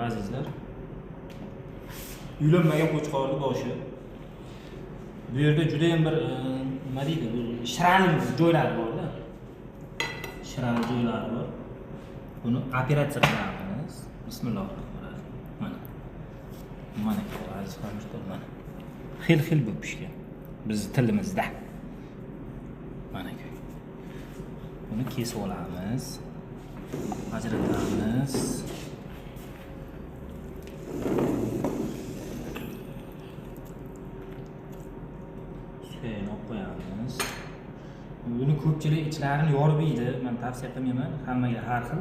Azizlar. Uylanmagan qo'chqorning boshi. Bu yerda juda ham bir nima deydi, bu shirali joylari bor-da. Shirali joylari bor. Buni operatsiya qilamiz. Bismillahirrohmanirrohim. Mana. Mana aziz hamyurtlar, mana. Xil-xil bo'lib pishgan. Biz tilimizda. Mana. Buni kesib olamiz. Ajratamiz. Suyini olib qo'yamiz. Buni ko'pchilik ichlarini yorib yeydi. Men tavsiya qilmayman, hammaga har xil.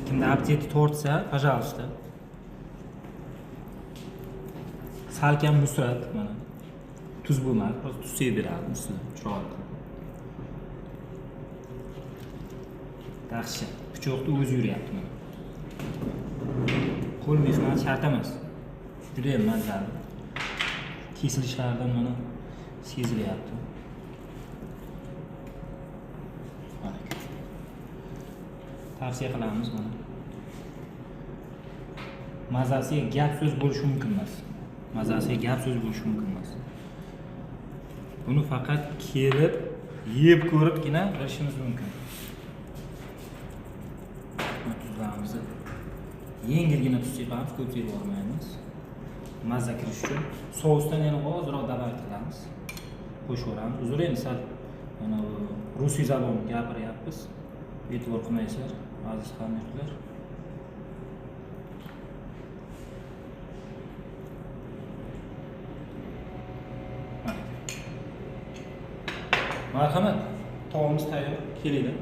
Kimda appetiti tortsa, пожалуйста. Salkam nusrat mana. Tuz bo'lmadi, hozir tuz sepib beramiz ustida, chiroyli qilib. Dahshat. Pichoqni o'zi yuryapti mana. Qo'l mehnati shart emas. Juda ham mazali. Kesilishlaridan mana sezilyapti. Mana. Tavsiya qilamiz mana. Mazasiga gap so'z bo'lishi mumkin emas. Mazasiga gap so'z bo'lishi mumkin emas. Buni faqat kelib, yeb ko'ribgina bilishimiz mumkin. Tuzlarimizni yengilgina tuz sepamiz, ko'p sepib olmaymiz. Mazza kirish uchun sousdan yana ozroq добавить qilamiz. Qo'shaveramiz. Uzr, endi sal mana rusiy zabon gapiryapmiz. E'tibor qilmaysizlar, aziz hamyurtlar. Marhamat, tovimiz tayyor, kelinglar.